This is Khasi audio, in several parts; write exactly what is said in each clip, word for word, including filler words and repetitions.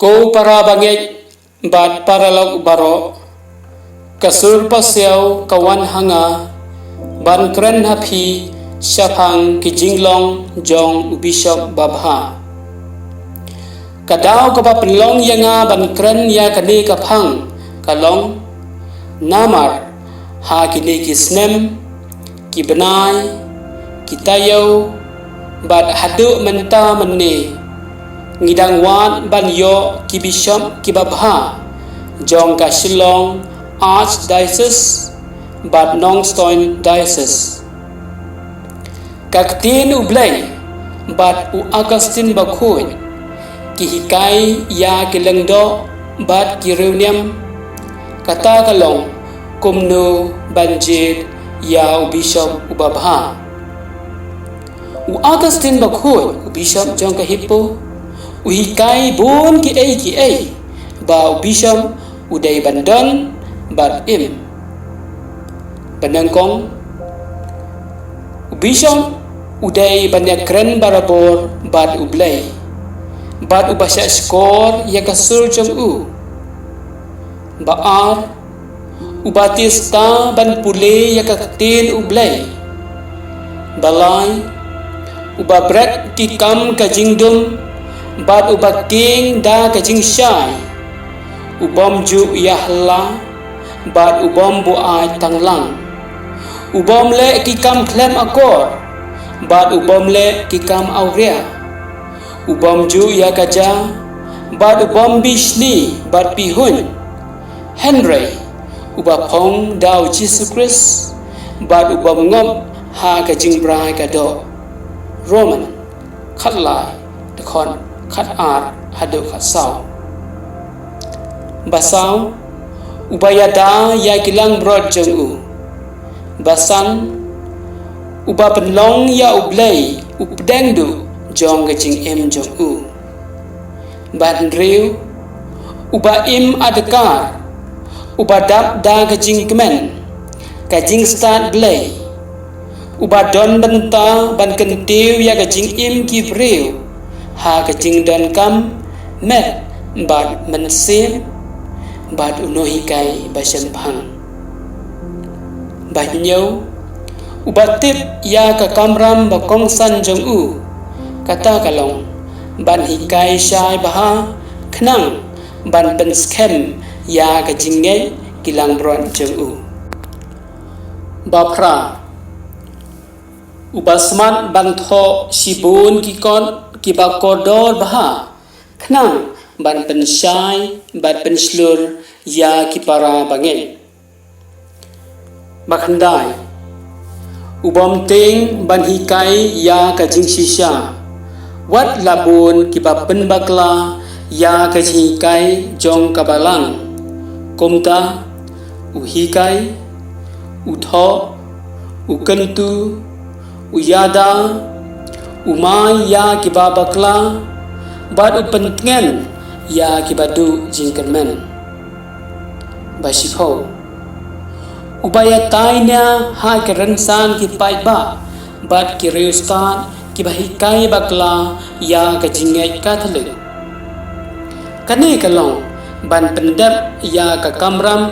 Ko para bangeit bad paralok baroh, ka sur pasiaw ka wan ha nga ban kren ha phi shaphang ki jinglong jong u bishop babha. Ka daw kaba pynlong ïa nga ban kren ïa kane ka phang ka long namar ha kine ki snem, ki bnai, ki taïew, bad haduh mynta mynne, ngi dang wad ban ïoh ki bishop kiba bha jong ka Shillong Archdiocese bad Nongstoiñ Diocese. Ka ktien U Blei bad u Augustine Bakhuid ki hikai ïa ki lyngdoh bad ki riewniam, kata ka long kumno ban jied ïa u bishop uba bha. U Augustine Bakhuid, u bishop jong ka Hippo, u hikai bun kiei kiei ba u bishop u dei ban don bad im. Ba nyngkong, u bishop u dei ban ïakren barabor bad U Blei bad uba shah shkor ïa ka sur jong u. Ba ar, uba tiesta ban pule ïa ka ktien U Blei. Ba lai, uba bret ki kam ka jingdum bad uba kieng da ka jingshai. U bym ju ïa hla bad u bym buaid tang lang. U bym leh ki kam khlem akor bad u bym leh ki kam awria. U bym ju ïa kaja bad u bym bishni bad pihuiñ. Hynrei uba phong da u Jisu Khrist bad u bym ngop ha ka jingbrai ka doh. Roman khatlai, dkhot khatar haduh khatsaw. Ba saw, uba ïada ïa ki langbrot jong u. Ba san, uba pynlong ïa U Blei u pdeng duh jong ka jingim jong u. Ba hynriew, uba im adkar, uba dap da ka jingkmen, ka jingstad Blei, uba don bynta ban kyntiew ïa ka jingim ki briew ha ka jingdonkam met bad mynsiem, bad u nonghikai ba shemphang. Ba hynñiew, uba tip ïa ka kamram ba kongsan jong u, kata ka long ban hikai shai bha khnang ban pynskhem ïa ka jingngeit ki langbrot jong u. Ba phra, uba smat ban thoh shibun ki kot kiba kordor bha khnang ban pynshai bad pynshlur ïa ki para bangeit. Ba khyndai, u bym tieng ban hikai ïa ka jingshisha, wat la bun kiba pynbakla ïa ka jinghikai jong ka Balang. Kumta, u hikai, u thoh, u kyntu, u ïada, u mai ïa kiba bakla, bad u pyntngen ïa kiba duh jingkyrmen. Ba shiphew, uba ïatai nia ha ki rynsan ki paidbah bad ki riewstad kiba hikai bakla ïa ka jingngeit Katholik. Kane ka long ban pyndep ïa ka kamram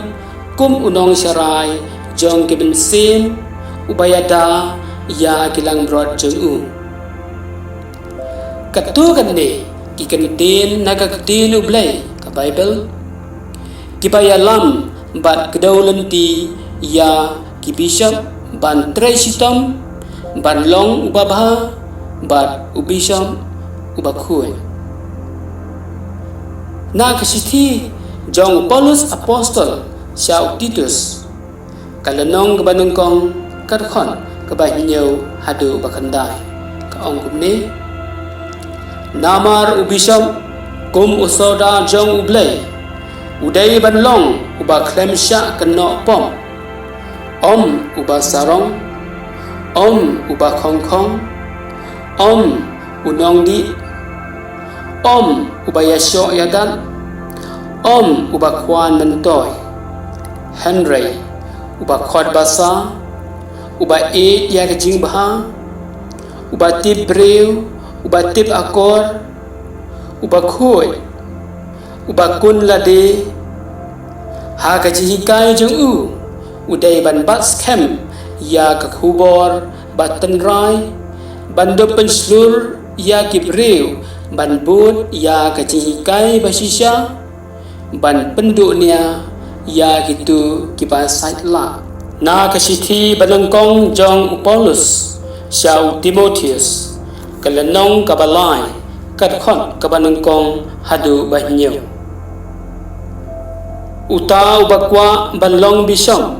kum u nongsharai jong ki mynsiem, uba ïada ïa ki langbrot jong u. Katto katne ki kyntien na ka ktien U Blei, ka Baibl, kiba ïalam bad kdew lynti ïa ki bishop ban trei shitom, ban long uba bha, bad u bishop uba khuid. Na ka shithi jong u Paulus Apostol sha u Titus, ka lynnong kaba nyngkong, ka dkhot kaba hynñiew haduh ba khyndai, ka ong kumne: Namar u bishop, kum u sordar jong U Blei, u dei ban long uba khlem shah kynnoh pop, ym uba sarong, ym uba khongkhong, ym u nongdih, ym uba ïashoh ïadat, ym uba khwan myntoi, hynrei uba khot basa, uba ïeit ïa ka jingbha, uba tip briew, uba tip akor, uba khuid, Uba kun lade ha ka jinghikai jong u, u dei ban bat skhem ïa ka khubor ba tynrai, ban dup pynshlur ïa ki briew ban bud ïa ka jinghikai ba shisha, ban pynduh nia ïa kitu kiba sait lah. Na ka shithi ba nyngkong jong u Paulus sha u Timotheus, ka lynnong kaba lai, ka dkhot kaba nyngkong haduh ba hynñiew. Uta uba kwah ban long bishop,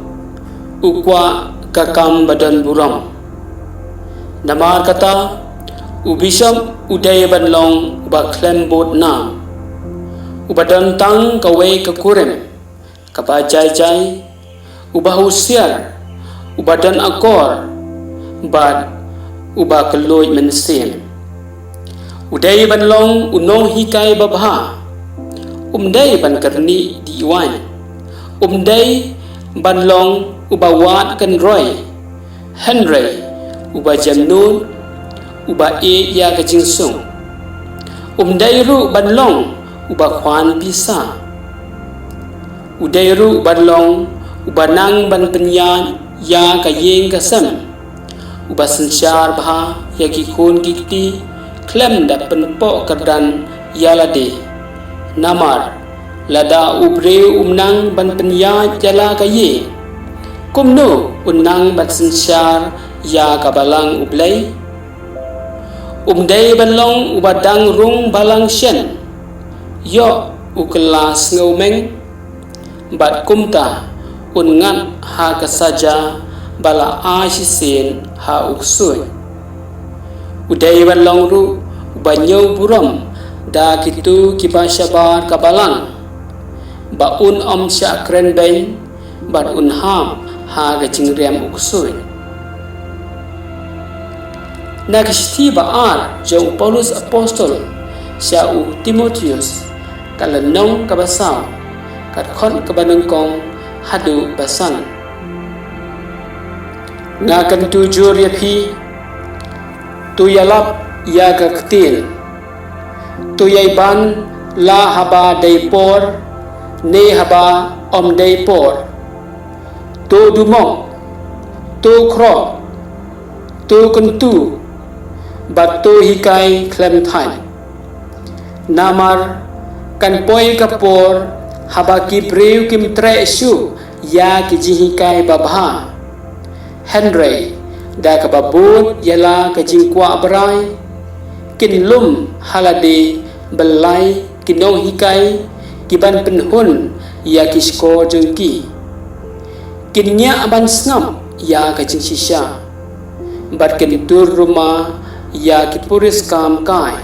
u kwah ka kam ba don burom. Namar kata, u bishop u dei ban long uba khlem bud nam, uba don tang kawei ka kurim, kaba jai jai, uba husiar, uba don akor, bad uba kylluid mynsiem. U dei ban long u nonghikai babha, um dei ban kyrni diwai, um dei ban long uba wad kynroi, hynrei uba jemnud, uba ïeit ïa ka jingsuk. Um dei ruh ban long uba khwan pisa. U dei ruh ban long uba nang ban pynïaid ïa ka ïing ka sem, uba synshar bha ïa ki khun ki kti khlem da pynpoh kyrdan ïa lade. Namar lada u briew um nang ban pynïaid ïa la ka ïing, kumno un nang ban synshar ïa ka balang U Blei? Um dei ban long uba dang rung balang shen, ïoh u kylla sngewmeng, bad kumta un ngat ha ka saja ba la ai shisien ha u ksuid. U dei ban long ruh uba ñiew burom da kitu kiba shabar ka balang, ba un ym shah kren beiñ, bad un hap ha ka jingriam u ksuid. Na ka shithi ba ar jong u Paulus Apostol sha u Timotheus, ka lynnong kaba saw, ka dkhot kaba nyngkong haduh ba san. Nga kyntu jur ïa phi, to ïalap ïa ka ktien, to ïai ban la haba dei por ne haba ym dei por, to dumok, to khroh, to kyntu, bad to hikai khlem thait. Namar kan poi ka por haba ki briew kim treh shuh ïa ki jinghikai babha, hynrei da kaba bud ïa la ka jingkwah brai, kin lum ha lade ban lai ki nonghikai kiban pynhun ïa ki shkor jong ki. Kin ñiah ban sngap ïa ka jingshisha, bad kin tur ruma ïa ki puriskam kai.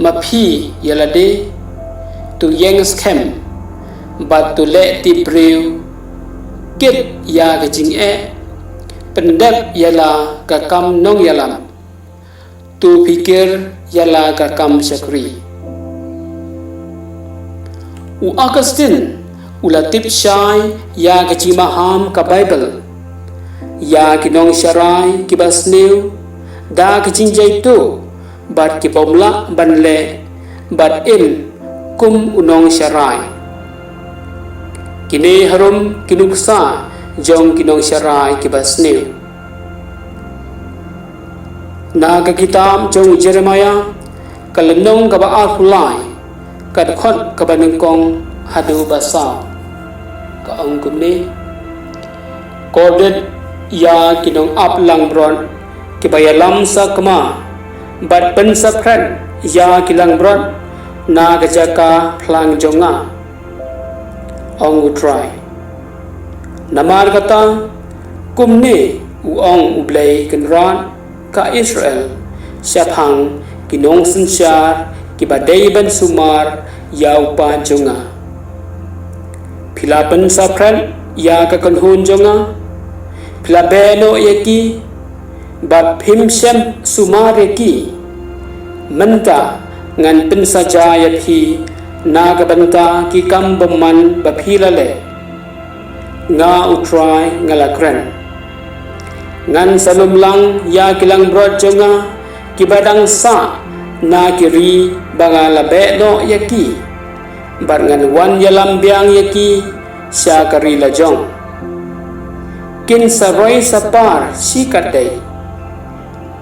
Ma phi ïa lade, to ïeng skhem, bad to leh tip briew, kit ïa ka jingeh, pyndep ïa la ka kam nongïalam, to phikir ïa la ka kam shakri. U Augustine u la tip shai ïa ka jingmaham ka Baibl ïa ki nongsharai kiba sniew da ka jingjaituh bad ki bym lah ban leh bad im kum u nongsharai. Kine harum ki nuksa jong ki nongsharai kiba sniew. Na ka kitab jong u Jeremiah, ka lynnong kaba arphew lai, ka dkhot kaba nyngkong haduh ba saw, ka ong kumne: Kordit ïa ki nongap langbrot kiba ïalam sakma, bad pynsaphriang ïa ki langbrot na ka jaka phlang jong nga, ong U Trai. Namar kata, kumne u ong U Blei Kynrad ka Israel shaphang ki nongsynshar kiba dei ban sumar ïa u paid jong nga: Phi la pynsaphriang ïa ka kynhun jong nga, phi la beh noh ïa ki, bad phim shym sumar ïa ki. Mynta ngan pynsaja ïa phi na ka bynta ki kam bymman ba phi la leh, nga U Trai nga la kren. Ngan sa lum lang ïa ki langbrot jong nga kiba dang sah na ki ri ba nga la beh noh ïa ki, bad ngan wan ïalam biang ïa ki sha ka ri la jong. Kin sa roi sa par shikatdei.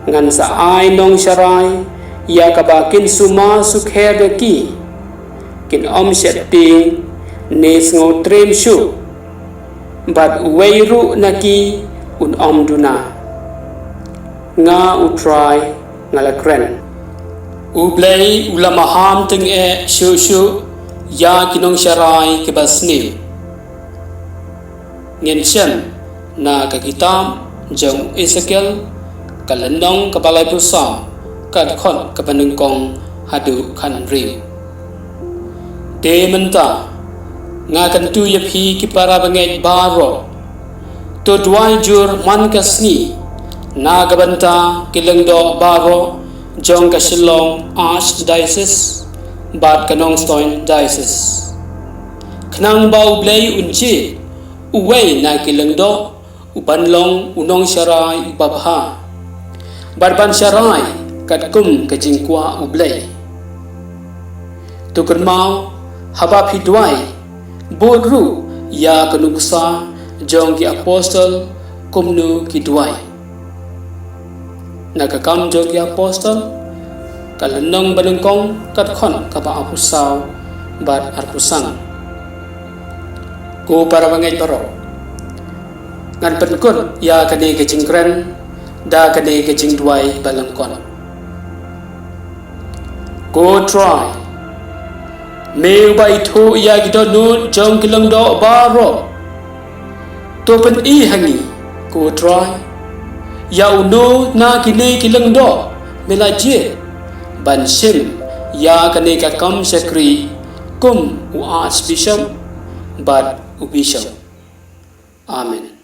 Ngan sa ai nongsharai ïa kaba kin sumar sukher da ki. Kin ym shet tieng ne sngew triem shuh, bad uwei ruh na ki un ym duna. Nga U Trai nga la kren. U Blei u la maham tyngeh shuh shuh ïa ki nongsharai kiba sniew. Ngin shem na ka kitab jong u Esekiel, ka lynnong kaba laiphew saw, ka dkhot kaba nyngkong haduh khathynriew. Te mynta nga kyntu ïa phi ki para bangeit baroh, to duwai jur man ka sngi na ka bynta ki lyngdoh baroh jong ka Shillong Archdiocese bad ka Nongstoiñ Diocese, khnang ba U Blei un jied uwei na ki lyngdoh u ban long u nongsharai uba bha, bad ban sharai katkum ka jingkwah U Blei. To kynmaw, haba phi duwai, bud ruh ïa ka nuksa jong ki apostol kumno ki duwai. Na ka Kam jong ki Apostol, ka lynnong banyngkong, ka dkhot kaba arphew saw bad arphew san. Ko para bangeit baroh, ngan pynkut ïa kane ka jingkren da kane ka jingduwai balyngkot. Ko Trai, me uba ithuh ïa ki dohnud jong ki lyngdoh baroh, to pyni ha ngi, ko Trai, ïa uno na kine ki lyngdoh me la jied ban shim ïa kane ka kam shakri kum u Archbishop bad u Bishop. Amen.